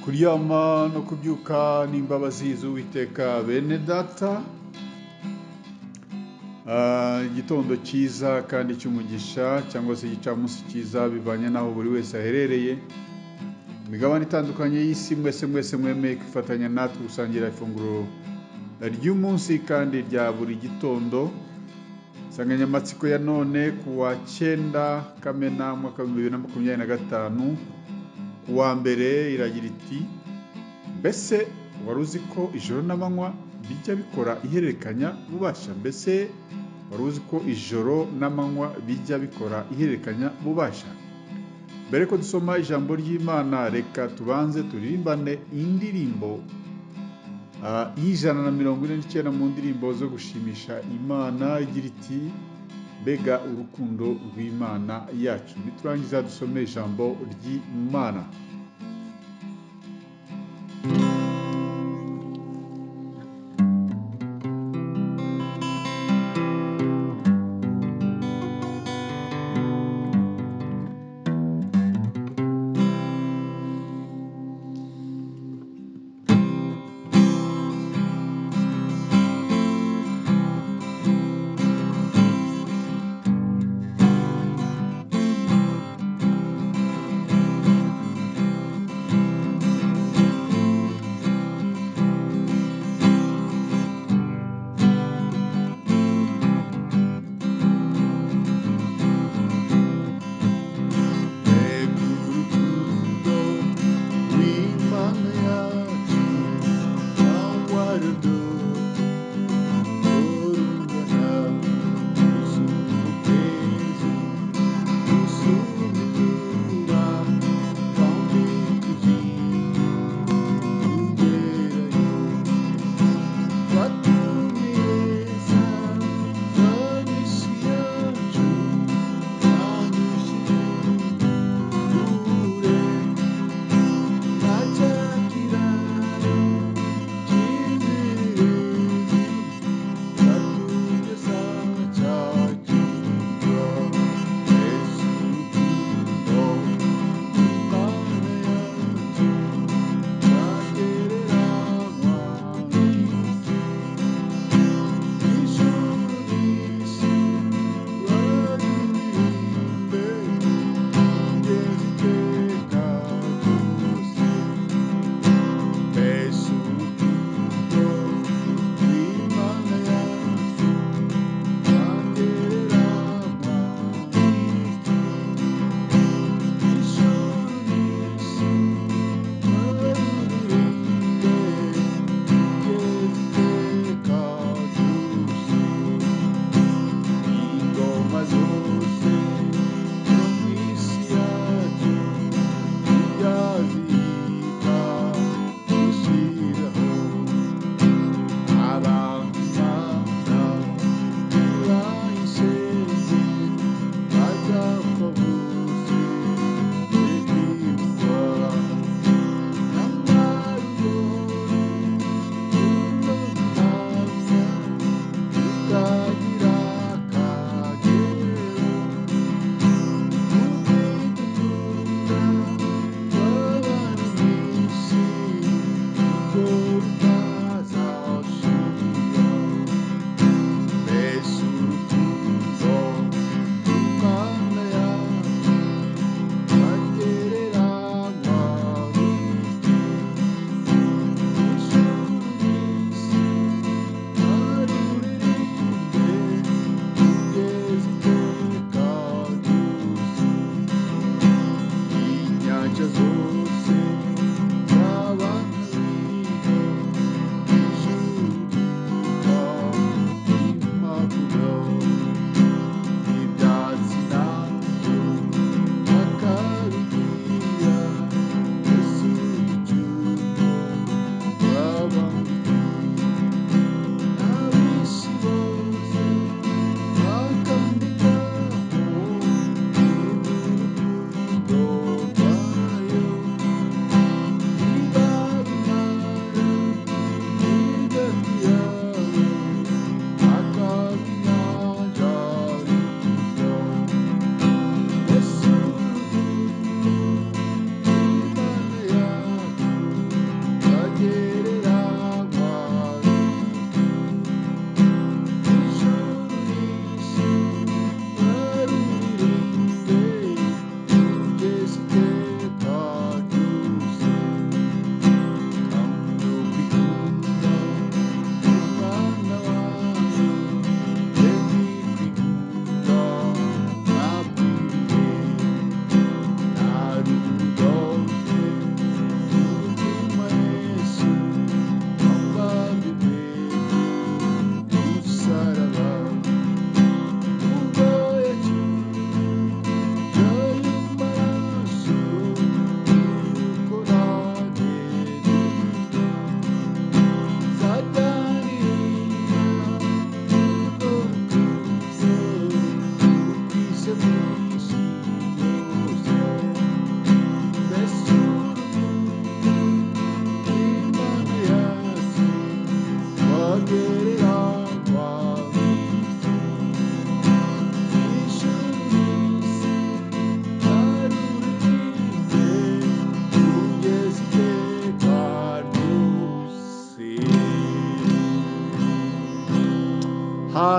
Kuryama no kubyuka n'imbabazi z'Uwiteka bene data. Igitondo cyiza kandi cy'umugisha cyangwa se igicamunsi cyiza bivanye n'aho buri wese aherereye. Imigabane itandukanye y'isi, mwese mwese mwemeye kwifatanya natwe gusangira ifunguro ry'umunsi kandi rya buri gitondo. Insanganyamatsiko ya none ku wa 9 Kamena umwaka wa 2025 ku wa mbere iragira iti: mbese wari uzi ko ijoro n'amanywa bijya bikora ihererekanya bubasha? Mbese wari uzi ko ijoro n'amanywa bijya bikora ihererekanya bubasha? Mbere ko dusoma ijambo ry'Imana, reka tubanze turirimbane indirimbo y'149 mu ndirimbo zo gushimisha Imana igira iti: mbega urukundo rw'Imana yacu. Niturangiza dusome ijambo ry'Imana.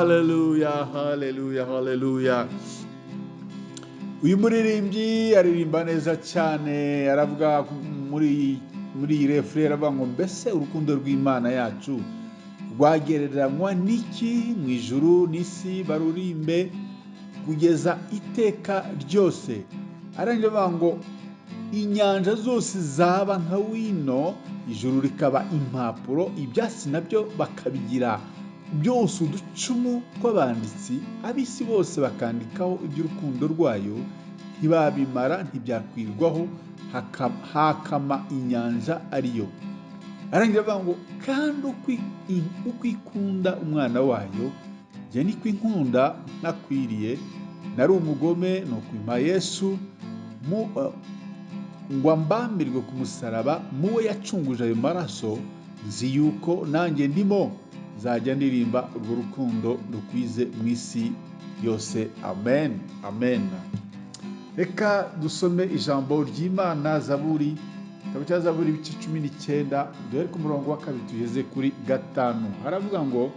Haleluya, haleluya, haleluya. Uyu muririmbyi aririmba neza cyane, aravuga muri iyi refrain, aravuga ngo mbese urukundo rw'Imana yacu rwagereranywa n'iki? Mu ijuru n'isi barurimbe kugeza iteka ryose. Arangije avuga ngo inyanja zose zaba nka wino, ijuru rikaba impapuro, ibyatsi nabyo bakabigira byose uducumu tw'abanditsi, ab'isi bose bakandikaho iby'urukundo rwayo, ntibabimara, ntibyakwirwaho, hakama inyanja ariyo. Arangira avuga ngo kandi uko ikunda umwana wayo, njye niko inkunda ntakwiriye, nari umugome nuko impa Yesu ngo ambambirwe ku musaraba, muwe yacunguje ayo maraso, nzi yuko nanjye ndimo nzajya ndirimba urwo rukundo rukwize mu isi yose. Amen, amen. Reka dusome ijambo ry'Imana, Zaburi, igitabo cya Zaburi ibice 19, duhere ku murongo wa 2 tugeze kuri 5. Haravuga ngo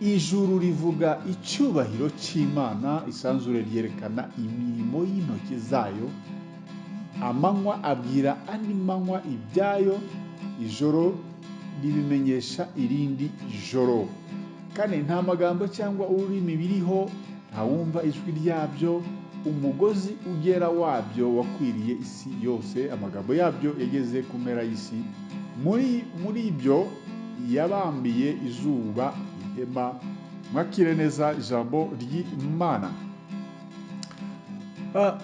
ijuru rivuga icyubahiro cy'Imana, isanzure ryerekana imirimo y'intoki zayo, amanywa abwira andi manywa ibyayo, ijoro ribimenyesha irindi joro. Kandi nta magambo cyangwa ururimi biriho, ntawumva ijwi ryabyo, umugozi ugera wabyo wakwiriye isi yose, amagambo yabyo yageze ku mpera y'isi. Muri ibyo yabambiye izuba ihema. Mwakire neza ijambo ry'Imana.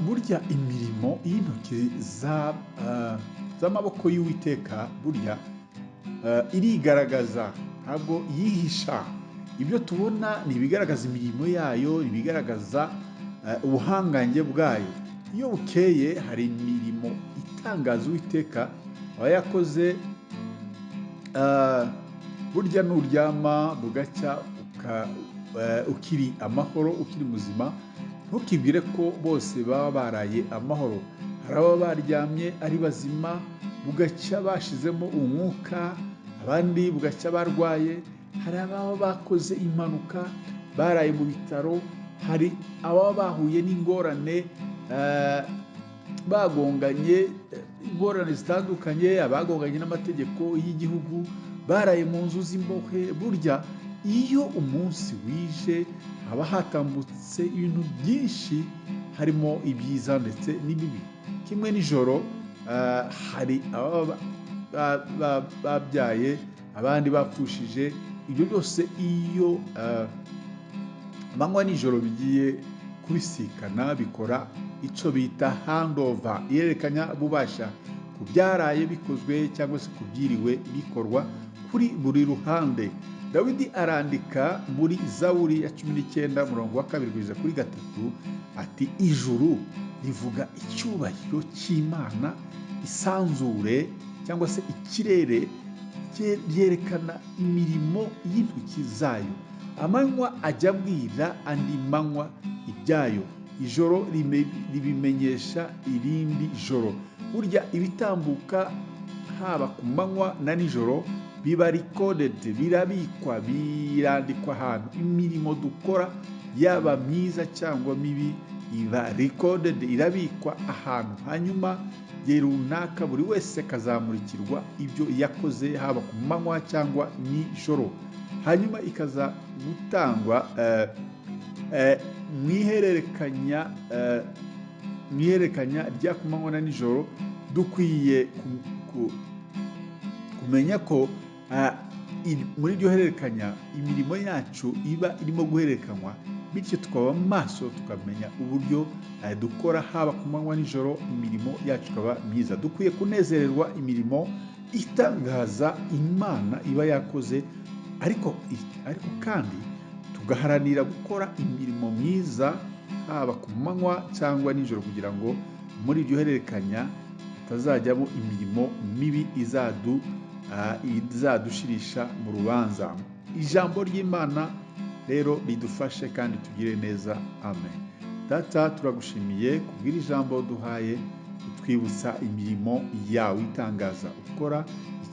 Burya imirimo y'intoki z'amaboko y'Uwiteka burya irigaragaza, ntabwo yihisha. Ibyo tubona ni ibigaragaza imirimo yayo, ibigaragaza ubuhangange bwayo. Iyo bukeye hari imirimo itangaza Uwiteka aba yakoze. Burya nuryama bugacya ukiri amahoro, ukiri muzima, ntukibwire ko bose baba baraye amahoro. Hari ababa baryamye ari bazima bugacya bashizemo umwuka, abandi bugacya barwaye, hari ababa bakoze impanuka baraye mu bitaro, hari ababa bahuye n'ingorane bagonganye, ingorane zitandukanye, abagonganye n'amategeko y'igihugu, baraye mu nzu z'imbohe. Burya iyo umunsi wije haba hatambutse ibintu byinshi, harimo ibyiza ndetse n'ibibi. Kimwe nijoro hari ababa babyaye, abandi bapfushije. Ibyo byose iyo amanywa nijoro bigiye kubisikana, bikora icyo bita handover, ihererekanya bubasha ku byaraye bikozwe cyangwa se ku byiriwe bikorwa kuri buri ruhande. Dawidi arandika muri Zaburi ya 19 murongo wa 2 kugeza kuri 3 ati ijuru rivuga icyubahiro cy'Imana, isanzure cyangwa se ikirere ryerekana imirimo y'intoki zayo, amanywa ajya abwira andi manywa ibyayo, ijoro ribimenyesha irindi joro. Burya ibitambuka haba ku manywa na nijoro biba recorded, birabikwa, birandikwa ahantu. Imirimo dukora yaba myiza cyangwa mibi iba recorded, irabikwa ahantu, hanyuma igihe runaka buri wese akazamurikirwa ibyo yakoze haba ku manywa cyangwa nijoro, hanyuma ikaza gutangwa mu ihererekanya rya ku manywa na nijoro. Dukwiye kumenya ko muri iryo hererekanya imirimo yacu iba irimo guhererekanywa, bityo tukaba maso tukamenya uburyo dukora haba ku manywa nijoro, imirimo yacu ikaba myiza. Dukwiye kunezererwa imirimo itangaza Imana iba yakoze, ariko kandi tugaharanira gukora imirimo myiza haba ku manywa cyangwa nijoro, kugira ngo muri iryo hererekanya hatazajyamo imirimo mibi izadushirisha mu rubanza. Ijambo ry'Imana rero ridufashe kandi tugire neza. Amen. Data, turagushimiye kubwira ijambo duhaye, utwibutsa imirimo yawe itangaza ukora.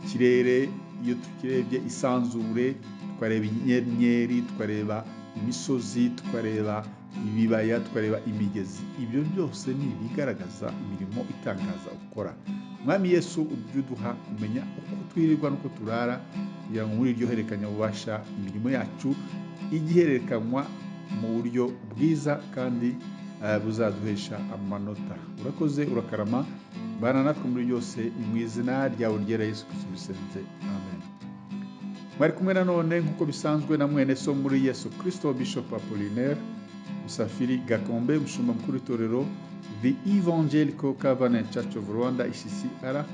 Ikirere iyo tukirebye, isanzure, tukareba inyenyeri, tukareba Imisozi, tukareba ibibaya, tukareba imigezi, ibyo byose ni ibigaragaza imirimo itangaza ukora. Mwami Yesu, ujye uduha kumenya uko twirirwa n'uko turara, kugira ngo muri iryo hererekanyabubasha imirimo yacu ijye ihererekanywa mu buryo bwiza kandi buzaduhesha amanota. Urakoze, urakarama, bana natwe muri byose, ni mu izina ryawe ryera Yesu Kristo bisenze, amen. Mwari kumwe nanone nk'uko bisanzwe na mwene so muri Yesu Kristo, Bishop Apollinaire Musafiri Gakombe, umushumba mukuru w'itorero The Evangelical Covenant Church of Rwanda, ECCR.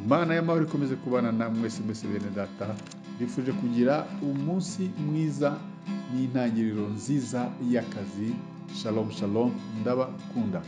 Imana y'amahoro ikomeze kubana na mwese mwese bene data. Bifuje kugira umunsi mwiza n'intangiriro nziza y'akazi. Shalom shalom, ndabakunda.